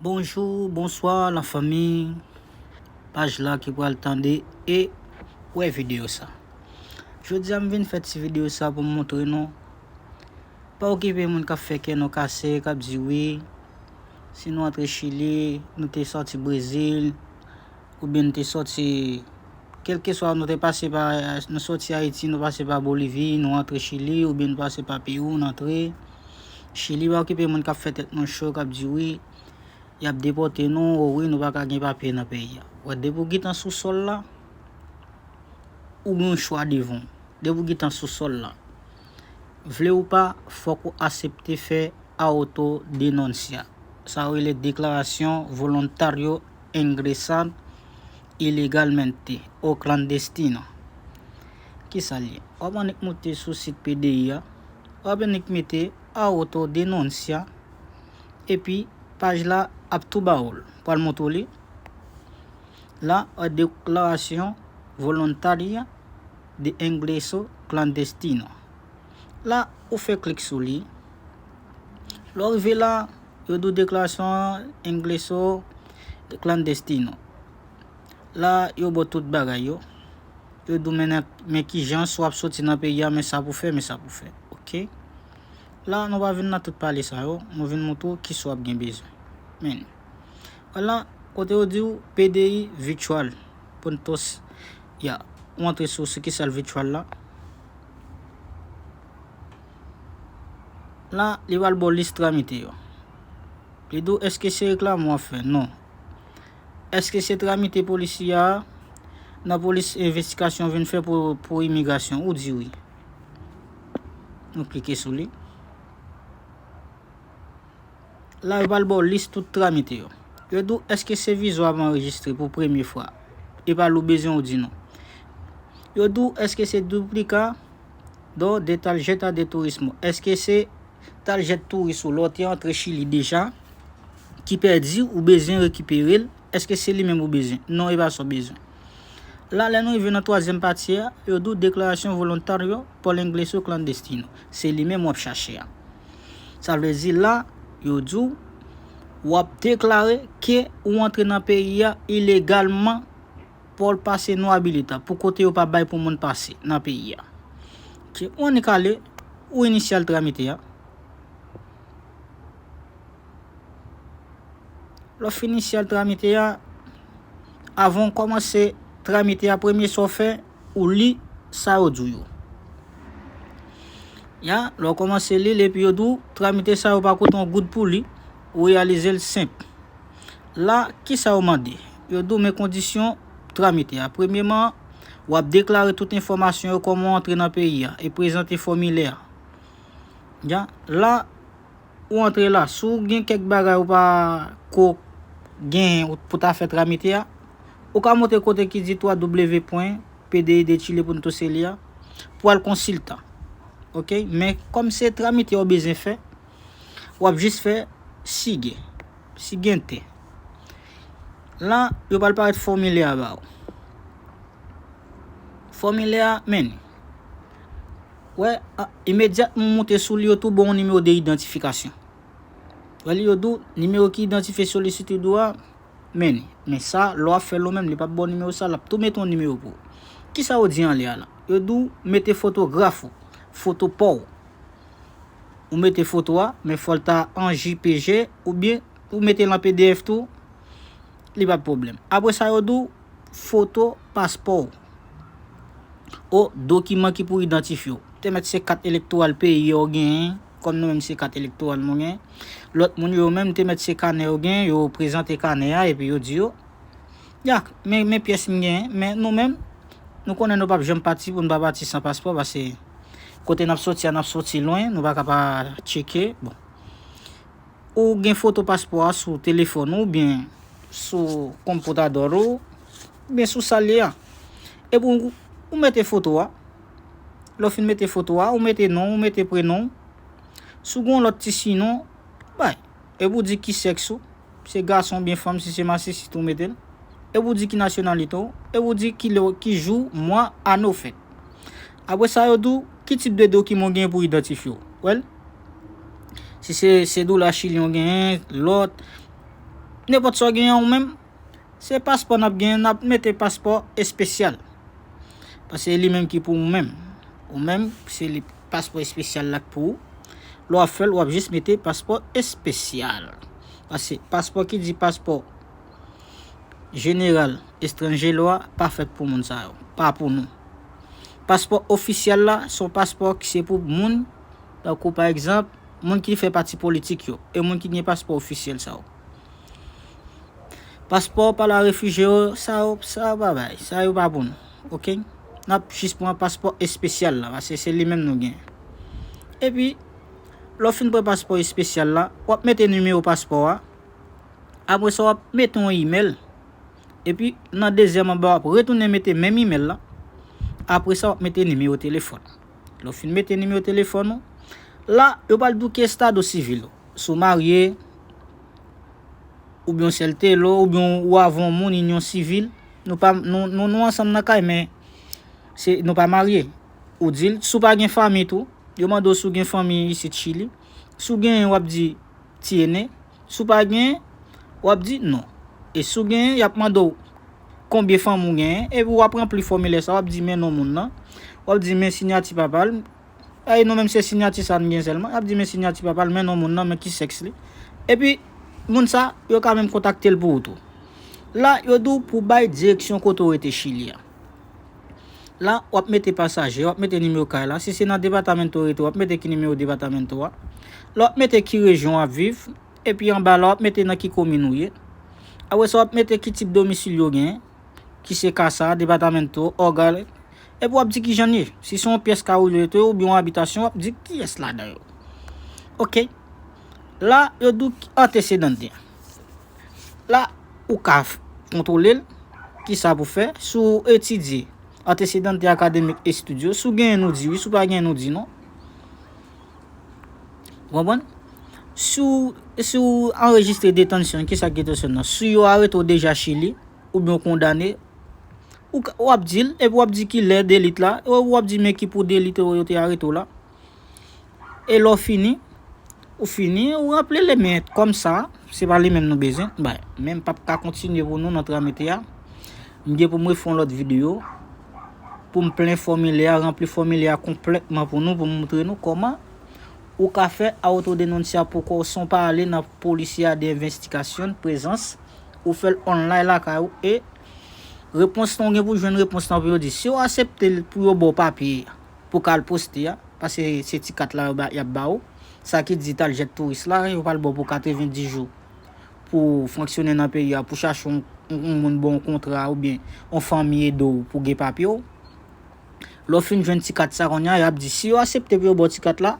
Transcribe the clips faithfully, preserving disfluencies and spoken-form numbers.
Bonjou, bonswa, lafanmi. Paj la ki pral tande e wè videyo sa. Jodi a, m vin fè ti videyo sa pou m montre nou. Pa okipe moun k ap fè kè nou kase, k ap di wi, si nou antre Chili, nou te sòti Brezil, oubyen nou te sòti kèlkeswa, nou te pase pa, nou sòti Ayiti, nou pase pa Bolivi, nou antre Chili, oubyen nou pase pa Pewou, nou antre Chili. Pa okipe moun k ap fè tèt nou cho, k ap di wi, y ap depòte nou, o wi, nou pa ka gen papye nan peyi a. Wè, depi w gentan sou sòl la, ou gen yon chwa devan w. Depi w gentan sou sòl la, vle ou pa, fòk ou aksepte fè autodenuncia. Sa yo rele declaración voluntario ingresar ilegalmente o clandestino. Kisa l ye? W ap annik moute sou sit P D I a, w ap annik mete autodenuncia, epi paj la ap tou ba w l. Pral montre w li. La, declaración voluntaria de ingreso clandestino. La, ou fè klik sou li. Lè w rive la, yo di w declaración ingreso clandestino. La, yo ba w tout bagay yo. Yo di w men, men kijan, si w ap soti nan peyi a, men sa pou fè, men sa pou fè. Oke? La, nou pa vin nan tout pale sa yo, nou vin montre w kisa w ap gen bezwen. Men, vwala, kote yo di w P D I virtual, puntos, ya, ou antre sou, sou kisa l virtual la. La, li pral ba w lis tramite yo. Li di w, èske se reklame w ap fè? Non. Èske se tramite polis li a, nan polis envestigasyon vin fè pou, pou imigrasyon? Ou di wi. Nou klike sou li. La, yo pral ba w lis tout tramite yo. Yo di w, èske se viza w ap anrejistre pou premye fwa? E pa l ou bezwen, ou di non. Yo di w, èske se duplica do de tarjeta de turismo? Èske se tarjèt touris ou lè w te antre Chili deja, ki pèdi, ou bezwen rekipere l? Èske se li menm ou bezwen? Non, e pa sa w bezwen. La, lè nou rive nan twazyèm pati a, yo di w declaración voluntario por ingreso clandestino. Se li menm w ap chache a. Sa vle di la, yo di w, w ap deklare ke ou antre nan peyi a ilegalman, pa w pase non abilita, pou kote yo pa bay pou moun pase nan peyi a. Ke ou annik ale, ou inisye al tramite a. Lè w fin inisye al tramite a, avan w kòmanse tramite a, premye sa w fè, ou li sa yo di w yo. Ya, lè w kòmanse li l, epi yo di w, tramite sa yo pa koute yon goud pou li, ou reyalize l senp. La, kisa yo mande? Yo di w men kondisyon tramite a. Premyeman, w ap deklare tout enfòmasyon yo kòman w antre nan peyi a e prezante fòmilè a. Ya, la, ou antre la. Si w gen kèk bagay ou pa ko genyen pou ta fè tramite a, ou ka monte kote ki di twa w pwent P D I de Chile punto C L a pou al konsilta. Oke? Men kòm se tramite a w bezwen fè, w ap jis fè sigue, siguiente. La, yo pral parèt fòmilè a ba w. Fòmilè a, men. Wè, a, imedyatman w monte sou li, yo tou ba w nimewo de idantifikasyon. Wè, li yo di w, nimewo ki idantifye solisitid ou a, men, men sa, lè w ap fè l ou menm, li p ap ba w nimewo sa, l ap tou mete yon nimewo pou ou. Kisa yo di anlè a la? Yo di w mete fotograf ou, foto pa w. Ou mete foto a, men fò l ta an J P G oubyen ou mete l an P D F tou, li pa pwoblèm. Apre sa, yo di w foto paspò w. O dokiman ki pou idantifye w. Te mèt se kat elektoral peyi a w genyen, kòm nou menm se kat elektoral nou genyen. Lòt moun yo menm te mèt se kanè yo genyen, yo prezante kanè a epi yo di yo, ya, men, men pyès m genyen, men nou menm, nou konnen nou p ap janm pati pou nou pa pati san paspò, paske kote n ap soti a, n ap soti lwen, nou pa ka pa tcheke. Bon. Ou gen foto paspò a sou telefòn ou, oubyen sou konpitadò ou, oubyen sou sa l ye a. Epi ou, ou mete foto a. Lè w fin mete foto a, ou mete non, ou mete prenon. Si w gen yon lòt ti sinon, bay. Epi ou di ki sèks ou, se gason oubyen fanm, si se masisit ou mete l. Epi ou di ki nasyonalite w, epi ou di ki lè, ki jou, mwa, ane w fèt. Apre sa, yo di w ki tip de dokiman w genyen pou idantifye w. Wè l? Si se, se dola chilyen w genyen, lòt, Nenpòt sa w genyen ou menm, se paspò n ap genyen, n ap mete paspò espesyal. Paske se li menm ki pou ou menm. Ou menm, se li paspò espesyal la k pou ou. Lè w ap fè l, w ap jis mete paspò espesyal. Paske paspò ki di paspò jeneral, etranje, lwa, pa fèt pou moun sa yo. Pa pou nou. Paspò ofisyèl la, se yon paspò ki se pou moun, tankou pa egzanp, moun ki fè pati politik yo, e moun ki gen paspò ofisyèl sa yo. Paspò pa la refijye yo, sa yo, sa yo pa bay, sa yo pa pou nou, oke? N ap jis pran paspò espesyal la, paske se li menm nou gen. Epi, lè w fin pran paspò espesyal la, w ap mete nimewo paspò a, apre sa w ap mete yon imèl, epi nan dezyèm anba w ap retounen mete menm imèl la, apre sa w ap mete nimewo telefòn. Lè w fin mete nimewo telefòn ou, la, yo pral di w ki estado sivil ou. Si w marye, oubyen w sèl telo, oubyen w avè yon moun, inyon sivil, nou pa, nou, nou, nou ansanm nan kay, men se, nou pa marye. Ou di l, si w pa gen fanmi tou, yo mande w si w gen fanmi isit Chili. Si w genyen, w ap di tiene. Si w pa genyen, w ap di non. E si w genyen, y ap mande w konbyen fanmi w genyen, epi w ap ranpli fòmilè sa, w ap di men non moun nan, w ap di men siyati papa l, e nou menm se siyati sa n gen sèlman, y ap di men siyati papa l, men non moun nan, men ki sèks li. Epi, moun sa, yo ka menm kontakte l pou ou tou. La, yo di w pou w bay direksyon kote w rete Chili a. La, w ap mete pasaje, w ap mete nimewo kay la. Si se nan depatamento w rete, w ap mete ki nimewo depatamento a. La, w ap mete ki rejyon w ap viv. Epi anba la, w ap mete nan ki komin ou ye. Apre sa, w ap mete ki tip domisil yo genyen, ki se kasa, depatamento, hogar. Epi w ap di ki jan l ye. Si se yon pyès kay ou rete oubyen yon abitasyon, w ap di kiyès ladan yo. Oke. La, yo di w antesedan te. La, ou ka f-, kontwole l, kisa pou fè. Si w etidye, antesedan te akademik, estidyo. Si w genyen, nou di wi. Si w pa genyen, nou di non. Ou konprann? Si w, si w anrejistre detansyon, kisa k detansyon nan? Si yo arete w deja Chili, oubyen w kondane, ou ka, w ap di l, epi w ap di ki lè delit la, w ap di men ki pou delit yo te arete w la. E lè w fini, ou fini, ou ranpli li, men kòm sa, se pa li menm nou bezwen, bay, men m p ap ka kontinye pou nou nan tramite a. M gen pou m refè yon lòt videyo, pou m plen fòmilè a, ranpli fòmilè a konplètman pou nou, pou m montre nou kòman ou ka fè autodenuncia pou kò w san w pa ale nan Policía de Investigación, prezans, ou fè l online lakay ou, e repons lan, ou gen pou jwenn repons lan pou yo di, si yo aksepte l pou yo ba w papye pou w ka al poste a, paske se ti kat la yo ba, y ap ba ou, sa ki di tarjè touris la, yo pral ba w pou katrevenndis jou pou w fonksyone nan peyi a, pou chache yon, yon, yon moun ba w yon kontra oubyen yon fanmi ede w pou gen papye w. Lè w fin jwenn ti kat sa kounye a, y ap di, si yo aksepte pou yo ba w ti kat la,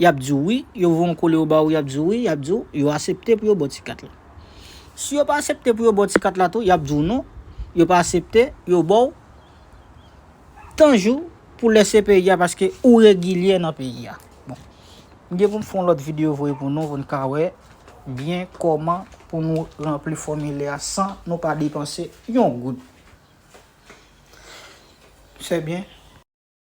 y ap di w wi, yo voye yon kole yo ba w, y ap di w wi, y ap di w, yo aksepte pou yo ba w ti kat la. Si yo pa aksepte pou yo ba w ti kat la tou, y ap di w non, yo pa aksepte, yo ba w tan jou pou w lese peyi a, paske ou regilye nan peyi a. Bon, m gen pou m fè yon lòt videyo voye pou nou, pou n ka wè byen kòman pou nou ranpli fòmilè a san nou pa depanse yon goud. Se byen,